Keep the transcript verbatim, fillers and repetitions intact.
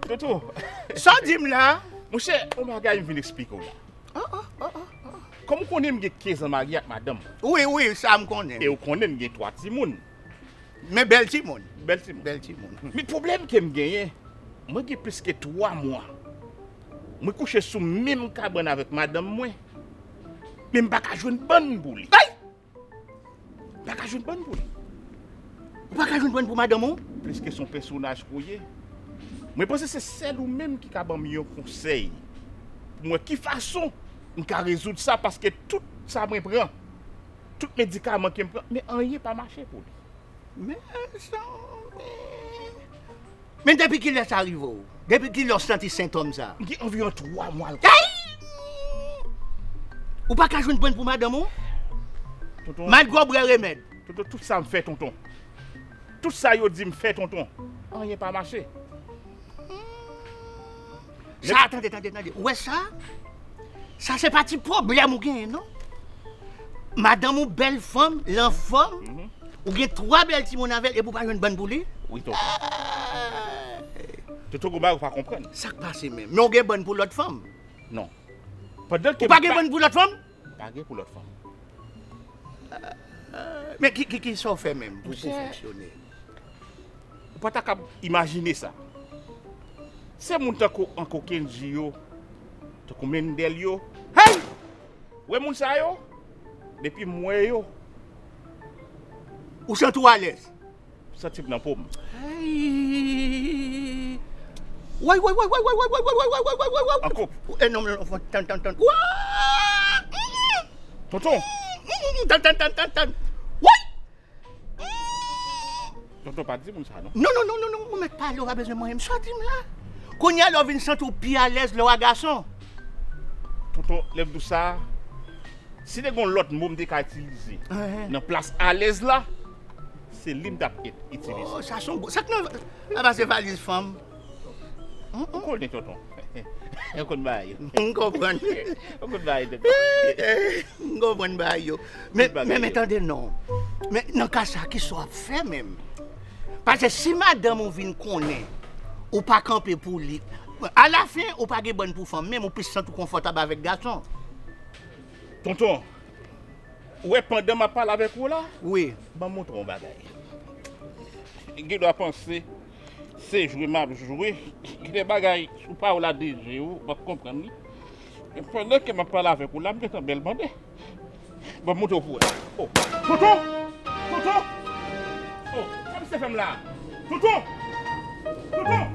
Toto. Sa w di m la? Monchè, yon bagay m vin eksplike w la. Oh, oh, oh, oh, oh. Kòm ou konnen m gen kenz an marye ak madanm. Wi, wi, sa m konnen. E ou konnen m gen twa timoun. Men bèl timoun. Bèl timoun. Bèl timoun. Men pwoblèm ke m genyen, mwen gen plis ke twa mwa. Mwen kouche sou menm kabann avèk madanm mwen. Men m pa ka jwenn bann pou li. Ay! M pa ka jwenn bann pou li. Ou pa ka jwenn bann pou madanm ou? Pliske se yon pèsonaj ke w ye. Mwen panse se sèl ou menm ki ka ban m yon konsèy. Pou mwen, ki fason m ka rezoud sa, paske tout sa mwen pran, tout medikaman ke m pran, men anyen pa mache pou li. Mezanmi. Men depi kilè sa rive w? Depi kilè w santi sentòm sa? M gen anviwon twa mwa l. Ay! Ou pa ka jwenn bann pou madanm ou? Tonton. Malgre w bwè remèd. Tonton, tout sa m fè, tonton. Tout sa yo di m fè, tonton. Anyen pa mache. Sa, tande, tande, tande. Ou wè sa? Sa se pa ti pwoblèm ou genyen, non? Madanm ou bèl fanm, l anfòm, mhm, ou gen twa bèl timoun avè l, epi ou pa jwenn bann pou li? Wi, tonton. Ah! Tonton, gon bagay ou pa konprann. Sa k pase menm? Men ou gen bann pou lòt fanm? Non. Pandan ke... Ou pa gen bann pou lòt fanm? Pa gen pou lòt fanm. Men ki, ki, ki sa w fè menm pou, pou fonksyone? Ou pa ta kab imajine sa. Se moun tankou Uncle Kendji yo, tankou Mendel yo. Hey! Wè moun sa yo? Depi m wè yo. Ou santi w alèz? Santi m nan po m. Hey! Way, way, way, way. Ankò. Eh, non, non, non, tann, tann, tann. Wa! Tonton. Tann, tann, tann, tann, tann. Way! Tonton, pa di moun sa, non. Non, non, non, non, non, ou mèt pale, ou pa bezwen manyen m. Sa w di m la? Kounye a la w vin santi w pi alèz lè w a gason. Tonton, lè m di w sa, si te gen yon lòt mo m te ka itilize, ehe, nan plas alèz la, se li m t ap et-, itilize. Oh, sa se yon gwo, sa k nan, apa se valiz fanm. Ou konnen, tonton. Ou konn bagay yo. M konprann. Ou konn bagay, tonton. M konprann bagay yo. Men, men, men tande non. Men nan ka sa, kisa w ap fè menm? Paske si madanm ou vin konnen ou pa kanpe pou li, alafen, ou pa gen bann pou fanm, menm ou plis santi w konfòtab avèk gason. Tonton, ou wè pandan m ap pale avèk ou la? Wi. Ban m montre w yon bagay. Gen dwa panse se jwe m ap jwe. Gen de bagay sou pawòl a de je ou p ap konprann li. Men pandan ke m ap pale avèk ou la, m gentan bèl bande. Ban m montre w pou wè. Oh. Tonton! Tonton! Oh, sa misye fè m la? Tonton! Tonton!